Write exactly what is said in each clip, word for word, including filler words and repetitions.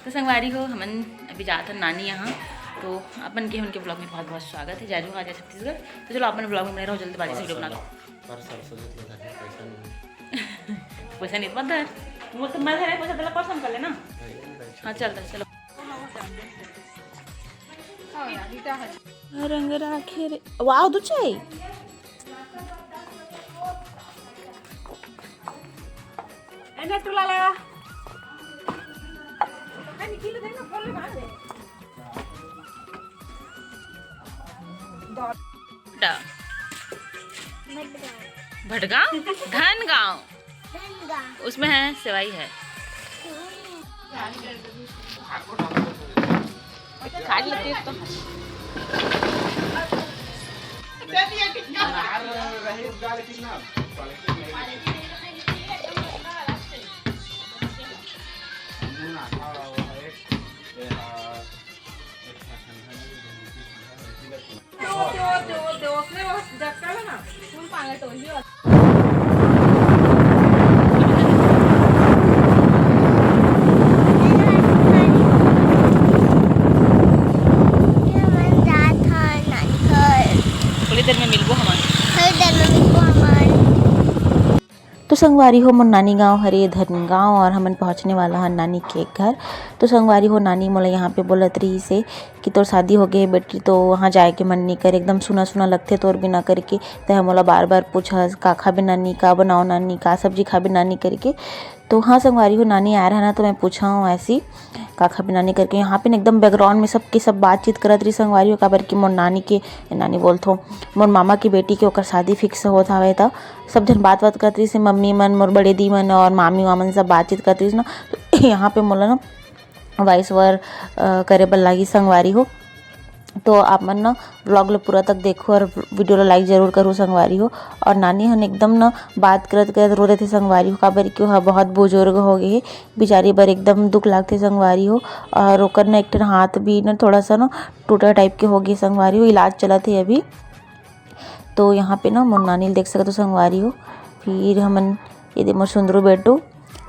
तो संगवारी हो, हमन अभी जात हन नानी यहाँ, तो अपन के, हमन के vlog में बहुत बहुत स्वागत है। जय जोहार, जय छत्तीसगढ़। तो चलो, अपन vlog में बने रहो, जल्दबाजी से video बना लो। पर सरसों जितना धनिया पैसा नहीं। पैसा नहीं, मत धर। वो तो मैं धरे, पैसा तेला पर्सन कर लेना। हाँ, चल, चलो। रंग राखे रे। वाह, दू चाय। ए, नटू लाला। ए, निखिल, देख ना, फोन लगा दे। भटगांव? धनगांव। उसमें है, सेवाई है। काट लेती है तो। थोड़ी देर में मिलबो हमन। थोड़ी देर में मिलबो हमन। तो संगवारी हो, मोर नानी गांव हरे धनगांव और हमन पहुंचने वाला हन नानी के घर। तो संगवारी हो, नानी मोला यहाँ पे बोलत रहिस हे कि तोर शादी हो गे हे बेटी, तो वहाँ जाए के मन नहीं करे, एकदम सुना सुना लगथे तोर बिना करके। तैं मोला बार बार पूछस, "का खाबे नानी, का बनाओ नानी, का सब्जी खाबे नानी?" करके। तो हाँ संगवारी हो, नानी आए रहा ना, तो मैं पूछा हूँ ऐसी, "का खाबे नानी?" करके। यहाँ पे ना एकदम background में सबके सब बातचीत करत रही संगवारी हो, काबर कि मोर नानी के, नानी बोलथो, मोर मामा के बेटी के ओकर शादी fix होत हवे, त सब झन बात बात करत रहिस हे, मम्मी मन, मोर बड़े दी मन और मामी वामन सब बातचीत करत रहिस ना। तो यहाँ पे मोला ना voice over, अ, करे बर लागी संगवारी हो। तो आप मन ना vlog ल पूरा तक देखो और video ल like जरूर करो संगवारी हो। और नानी हन एकदम ना बात करत करत रो देथे संगवारी हो, काबर कि ओहा बहुत बुजुर्ग हो गे हे, बेचारी बर एकदम दुख लागथे संगवारी हो। और ओकर ना एक ठन हाथ भी ना थोड़ा सा ना टूटा type के हो गे संगवारी हो, इलाज चलत हे अभी। तो यहाँ पे ना मोर नानी ल देख सकत हो संगवारी हो। फिर हमन ये दे मोर सुंदरू बेटू,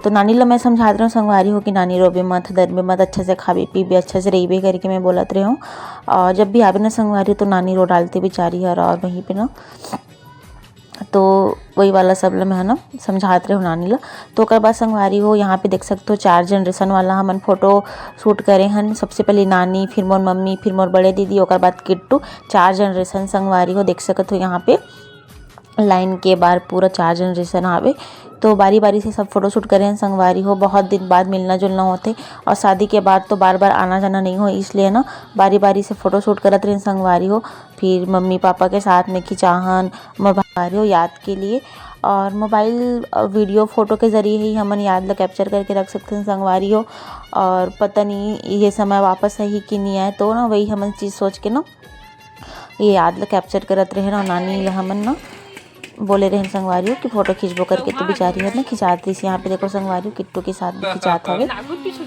तो नानी ल मैं समझात रहूँ संगवारी हो कि नानी रोबे मत, दरबे मत, अच्छा से खाबे पीबे, अच्छा से रहिबे करके मैं बोलत रहूँ। और जब भी आबे ना संगवारी हो तो नानी रो डालते बेचारी हर, और वहीं पे ना तो वही वाला सब ल मैं ना समझात रहूँ नानी ल। तो ओकर बाद संगवारी हो यहाँ पे देख सकते हो चार generation वाला हमन photo shoot करे हन। सबसे पहले नानी, फिर मोर मम्मी, फिर मोर बड़े दीदी, ओकर बाद किट्टू, चार generation संगवारी हो देख सकत हो यहाँ पे। Line के बार पूरा चार generation आवे, तो बारी बारी से सब photo shoot करे हन संगवारी हो। बहुत दिन बाद मिलना जुलना होथे और शादी के बाद तो बार बार आना जाना नहीं हो, इसलिए ना बारी बारी से photo shoot करत रहन संगवारी हो। फिर मम्मी पापा के साथ में खिंचाहन मोर भारी हो याद के लिए। और mobile video photo के जरिए ही हमन याद ला capture करके रख सकते हैं संगवारी हो। और पता नहीं ये समय वापस आही कि नहीं आए, तो ना वही हमन चीज़ सोच के ना ये याद ला capture करत रहे ना। नानी ला हमन ना बोले रहन संगवारी हो कि photo खींचबो करके, तो बेचारी हर ना खिंचात रहिस। यहाँ पे देखो संगवारी हो, किट्टू के साथ भी खिंचात हवे।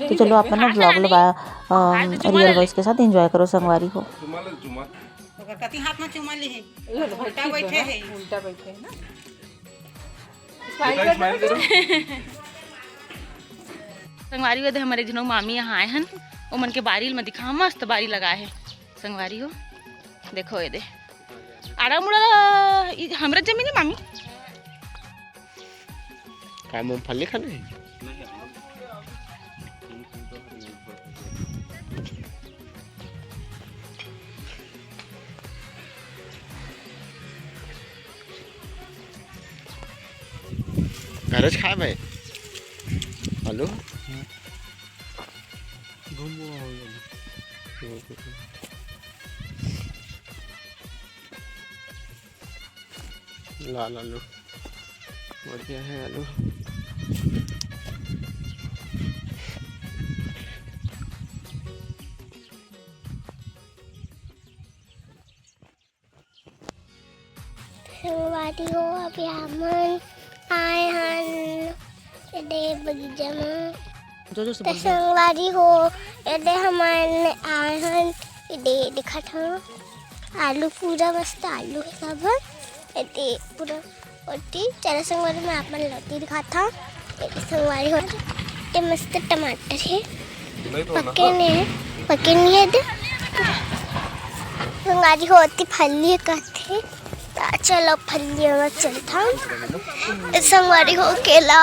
तो चलो अपन ना vlog ला बा-, अम, real voice के साथ enjoy करो संगवारी हो। ओकर कति हाथ में चुमा ली है। उल्टा बैठे है। उल्टा बैठे है ना। संगवारी हो, दे हमर एक झन मामी यहाँ आए हन, ओमन के बारी में दिखा, मस्त बारी लगा है संगवारी हो। देखो ये दे, आड़ा मुड़ा ला, ई हमरा जमीन है मामी। का मूंगफली खाना है? घरच खाए भाई। आलू। घूमो हो गया। लाल आलू। बढ़िया है आलू। संगवारी हो, अभी हमन आए हन एदे बगीचा म। जो, जो से त बोल दे। संगवारी हो, एदे हमन आए हन, एदे देखत हन, आलू पूरा मस्त आलू हे सब हन, एदे पूरा ओती। चला संगवारी, मैं आप मन ल ओती दिखात हव, एदे संगवारी हो, एदे मस्त टमाटर हे, पके नहीं है, पके नहीं है दे। संगवारी हो, ओती फल्ली कथे। त चलो फल्ली में चलथन। संगवारी हो, केला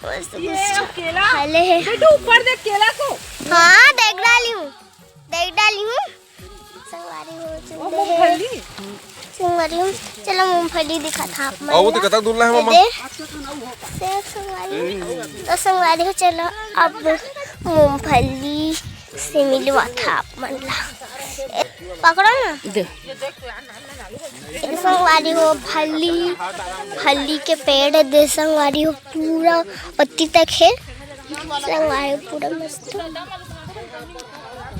मस्त मस्त केला। फले है। बेटू, ऊपर देख केला को। हाँ, देख डाली हूँ, देख डाली हूँ। संगवारी हो, चुंदे है। संगवारी हो, चलो मूंगफली दिखाथंव आप मन ला। कतक दूर ला है, मामा? दे। देख संगवारी हो, त संगवारी हो, चलो अब मूंगफली से मिलवाथंव आप मन ला। ए, पकड़ो ना। दे। ए, संगवारी हो, फली, फली के पेड़ दे संगवारी हो, पूरा पत्ती तक है। संगवारी हो, पूरा मस्त।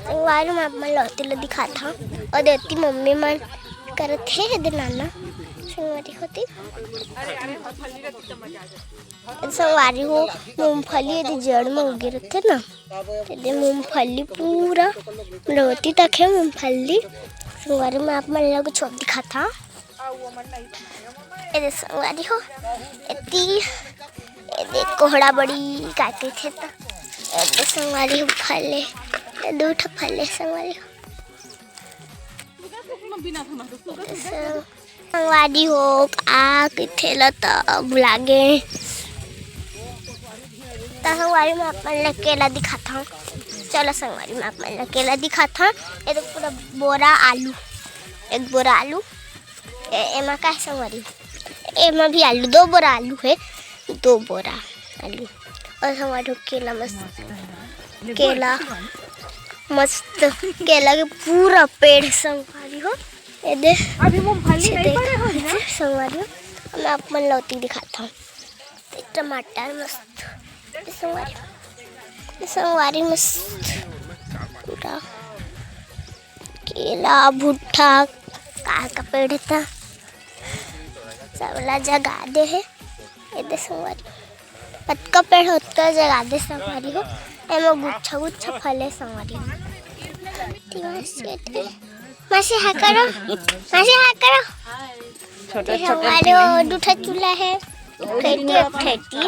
संगवारी हो, मैं आप मन ला ओती ला दिखाथंव। अउ देती मम्मी मन करत हे, एदे नाना संगवारी होती। संगवारी हो, मूंगफली एदे जड़ में उगे रथे ना, एदे मूंगफली पूरा रोती तक है मूंगफली। संगवारी हो, मैं आप मन ला कुछ और दिखाथंव। एदे संगवारी हो, एती, एदे कोहड़ा बड़ी का कहिथे त, एदे संगवारी हो फले, ए दू ठो फले संगवारी हो। एदे संगवारी हो, का कहिथे ला त भुला गे। त संगवारी हो, मैं आप मन ला केला दिखाथंव। चलो संगवारी हो, मैं आप मन ला केला दिखाथंव। एदे पूरा बोरा आलू, एक बोरा आलू। ए, एमा का है संगवारी? एमा भी आलू, दो बोरा आलू है, दो बोरा आलू। अउ संगवारी हो, केला मस्त, केला मस्त, केला के पूरा पेड़ है संगवारी हो। एदे, अभी मूंगफली नहीं पड़े हो ना? संगवारी हो, मैं आप मन ला ओती दिखाथंव। टमाटर मस्त, संगवारी, संगवारी मस्त, पूरा केला, भुट्टा, का का पेड़ हे त सबला जगा दे हे। एदे संगवारी, अतका पेड़ हे, ओतका जगा दे संगवारी हो। एमा गुच्छा गुच्छा फल हे संगवारी हो। मौसी हा करो, मौसी हा करो। छोटे छोटे संगवारी हो, दू ठो चूल्हा हे, ठेठी, ठेठी।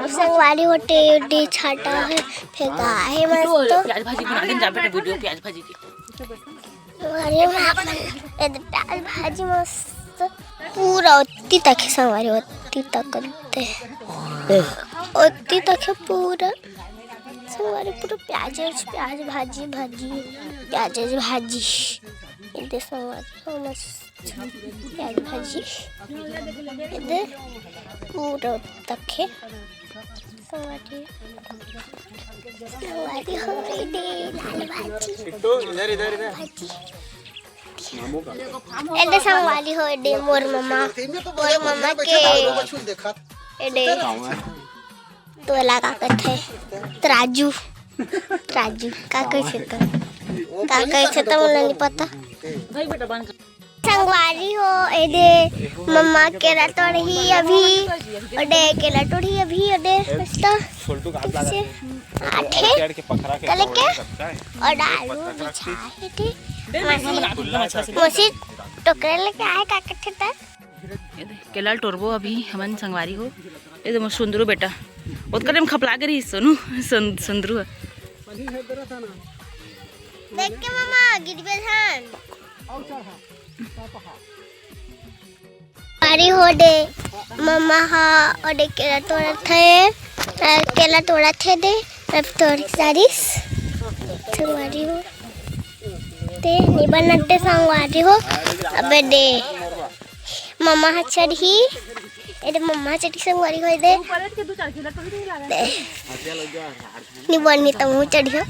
संगवारी हो, टेढ़ी छाटा हे, फेंका हे मस्त। प्याज भाजी बना लेन जा बेटा, वीडियो प्याज भाजी की। संगवारी हो, मैं आप मन, एदे प्याज भाजी मस्त, पूरा ओती तक हे संगवारी हो, ओती तक दे, ओती तक हे पूरा संगवारी, पूरा प्याज, प्याज भाजी, भाजी, प्याज भाजी। एदे संगवारी हो, मस्त प्याज भाजी। एदे पूरा तक हे संगवारी। संगवारी हो, एदे लाल भाजी। बिट्टू, इधर, इधर, इधर। भाजी। एदे संगवारी हो, एदे मोर ममा, मोर ममा के, एदे तोला का कथे? तराजू। तराजू। का कहिथे त? का कहिथे त मोला नइ पता। संगवारी हो, एदे मम्मा केला तोड़ही अभी, ओदे केला तोड़ही अभी, ओदे मस्त से आथे। कले के? अउ आलू बिछाए थे। मौसी, मौसी टोकरा लेके आए, का कथे त? केला ल टोरबो अभी हमन संगवारी हो। एदे मोर सुंदरू बेटा, ओतका टाइम खपला गे रहिस सोनू, सुन-, सुंदरू ह। देख के ममा, गिरबे धान। संगवारी हो, एदे ममा ह ओदे केला तोड़त हे, अ, केला तोड़त हे एदे, अब तोड़ सारिस। संगवारी हो, ते नइ बनत हे संगवारी हो, अब एदे ममा ह चढ़ही, एदे ममा ह चढ़ही संगवारी हो, एदे। नइ बनही त महूं चढ़िहूं।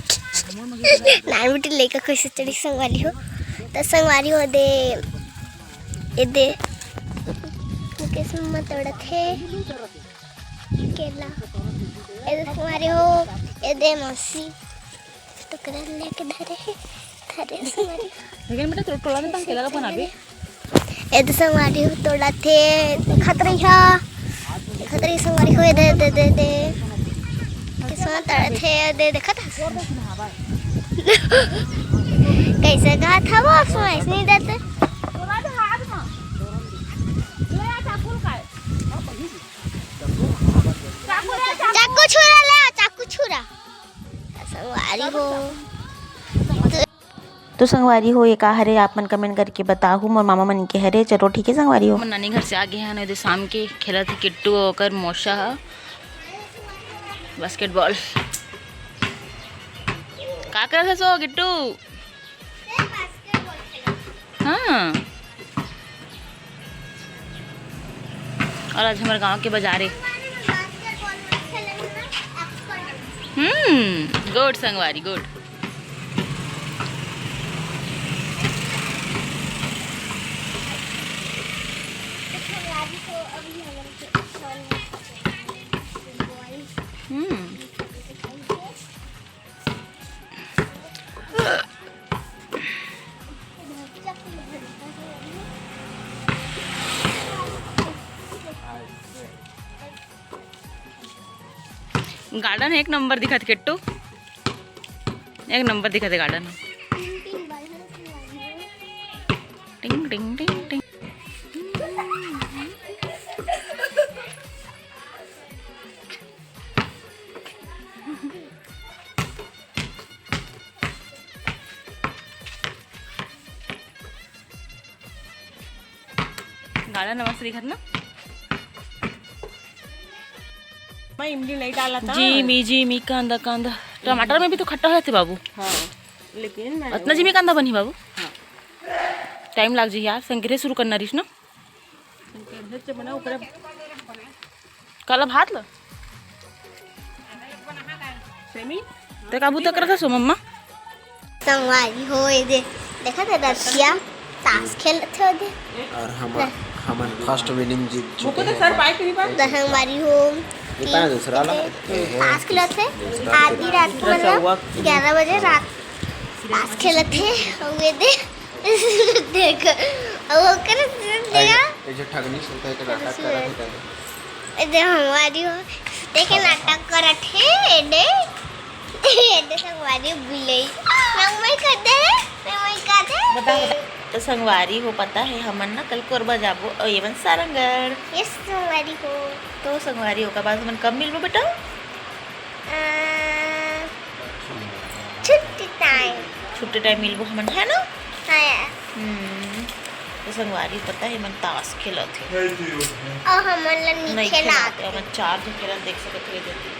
नान बेटी लइका कइसे चढ़ही संगवारी हो। त संगवारी हो एदे, एदे मुकेश ममा तोड़त हे केला। एदे संगवारी हो, एदे मौसी टोकरा लेके धरे हे, धरे संगवारी। लेकिन बेटा, तोड़, तोड़ा नहीं, तंग केला का बनाबे। एदे संगवारी हो तोड़त हे, देखत रहिहा। देखत रहिहा संगवारी हो, एदे, एदे, एदे, एदे। किसमत तोड़त हे, एदे, देखत हस? कइसे कहत हवस, सुनाइस नइ देत। चाकू छुरा ले, चाकू छुरा। संगवारी हो। तो संगवारी हो, ये का हरे, आप मन comment करके बताहू, मोर मामा मन के हरे। चलो ठीक है संगवारी हो। हमन नानी घर से आ गए हैं, एदे शाम के खेलत हे किट्टू अउ ओकर मौसा ह basketball। का करत हस ओ किट्टू? हाँ। और आज हमर गांव के बाजारे। हम्म, गुड संगवारी, गुड। हम्म। गार्डन एक नंबर दिखत किट्टू, एक नंबर दिखत हे गार्डन। टिंग टिंग टिंग टिंग। गार्डन मस्त दिखत ना। मैं इमली नहीं डाला था। जी मी, जी मी, कांदा, कांदा। टमाटर में भी तो खट्टा होथे बाबू। हाँ, लेकिन मैं अतना जी मी कांदा बनही बाबू। हाँ। टाइम लाग जी यार, संकरे शुरू करना रिस ना। संकरे से बना ऊपर। काला भात ल। सेमी? ते का बूता करत हस ओ मम्मा? संगवारी हो, ये दे, देखा था दर्शिया ताश खेलत हे ओदे। और हम, हमन first winning जीत चुके हैं। तो संगवारी हो, ये ताश खेलत हे, आधी रात के, मतलब, ग्यारह बजे रात ताश खेलत हे, अउ ये दे, देख, अउ ओकर दे, ये जो ठगनी सुनता है, तो नाटक करत हे। ए दे संगवारी हो, देखे नाटक करत हे, ए दे। ए दे संगवारी बिलई। मैं, मैं कर दे, मैं, मैं कर दे। बता, बता। तो संगवारी हो, पता है, हमन ना कल कोरबा जाबो, अउ एवन सारंगढ़। Yes, संगवारी हो। तो संगवारी हो, का बाद हमन कब मिलबो बेटा? अ, छुट्टी time। छुट्टी time मिलबो हमन, है ना? हाँ यार। हम्म, तो संगवारी पता है, मन ताश खेलत हे। अउ हमन ला नहीं नहीं खेलात खेलात हे। हमन चार झन खेलत देख सकत हे, देखी।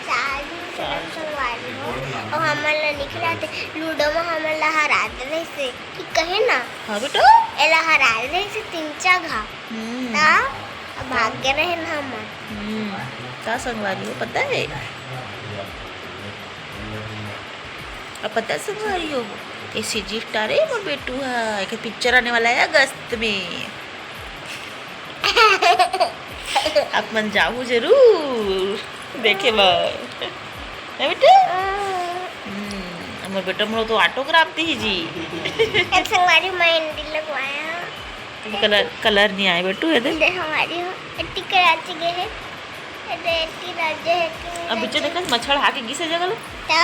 चार झन खेलत संगवारी हो। अउ हमन ला नहीं खेलात हे। लूडो में हमन ला हरा दे रहिस हे, कि कहे ना? हाँ बेटा। एला हरा दे रहिस हे तीन चार घा। हम्म। ता अब भाग गे रहे ना हमन। हम्म, का संगवारी हो, पता है? अब पता है संगवारी हो, ये सीजी स्टार है मोर बेटू है, एक पिक्चर आने वाला है अगस्त में। आप मन जाहू जरूर देखे बर, है बेटा? हम्म, मोर बेटा मोर तो autograph दी जी। एक संगवारी मैं एंडी लगवाया। कलर, कलर नहीं आए बेटू, ये दे। दे हमारी हो, एटी कराची गए हैं। ये दे, एटी राज्य है कि अब बिच्चे देखा, मच्छर हाके गिसे जगह लो। तो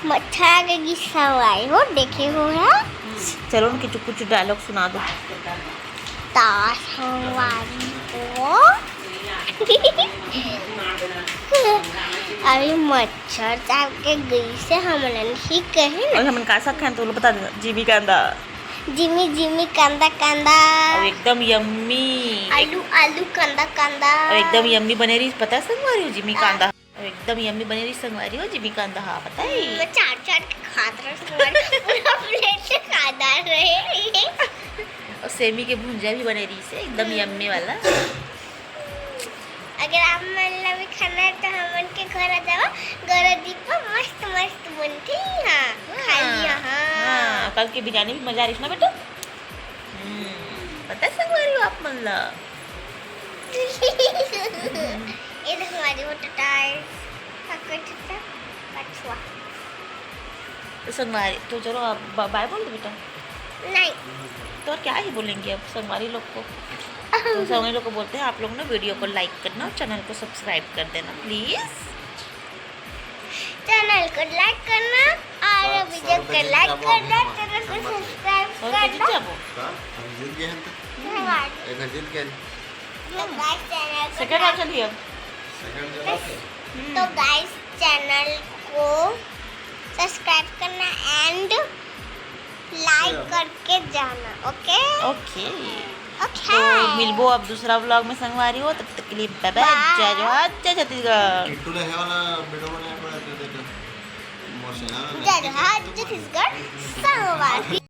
मच्छर हाके गिसा हुआ है, वो देखे हो है? चलो, उनके चुप कुछ dialogue सुना दो। ताश हमारी हो। अभी मच्छर चाप के गई से हमलन ही कहे ना। अभी हमन का साग खाएं, तो बता देना, जिमी कांदा। जिमी, जिमी, कांदा, कांदा। अउ एकदम yummy। आलू, आलू, कांदा, कांदा। अउ एकदम yummy बने रही, पता है संगवारी हो, जिमी कांदा। अउ एकदम yummy बने रही संगवारी हो, जिमी कांदा, हाँ, पता है? मैं चाट चाट के खात रहे संगवारी, पूरा plate से खादा रहे। अउ सेमी के भुंजा भी बने रही से, एकदम yummy वाला। अगर आप मन ला भी खाना है तो हमन के घर आ जावा, गरदीप मस्त मस्त बनथे, हाँ, हाँ, खा लिया, हाँ। हाँ, कल के बिरयानी में मजा आ रही ना बेटा? हम्म, पता है संगवारी हो आप मन ला? ये देखो हमारी वो टटार, पकड़ टटा, कछुआ। तो संगवारी, तो चलो आप ब-, bye बोल दो बेटा। नहीं। तो और क्या ही बोलेंगे अब संगवारी लोग को? तो संगवारी लोग को बोलते हैं, आप लोग ना video को like करना और channel को subscribe कर देना please। Channel को like करना और video को like करना, channel को subscribe करना। और कहाँ जीत गए हम तो? धन्यवाद। एक बार जीत गए। तो guys, channel को second round चलिए अब। Second जगह पे। तो guys, चैनल को सब्सक्राइब करना एंड लाइक करके जाना। ओके, ओके, ओके। तो मिलबो अब दूसरा व्लॉग में संगवारी हो। तब तक के लिए बाय बाय। बाय। जय जोहार, जय छत्तीसगढ़। किट्टू ले हे वाला वीडियो बनाए पड़ा, दे दे तो। मोर सेना में जय जोहार, छत्तीसगढ़ संगवारी।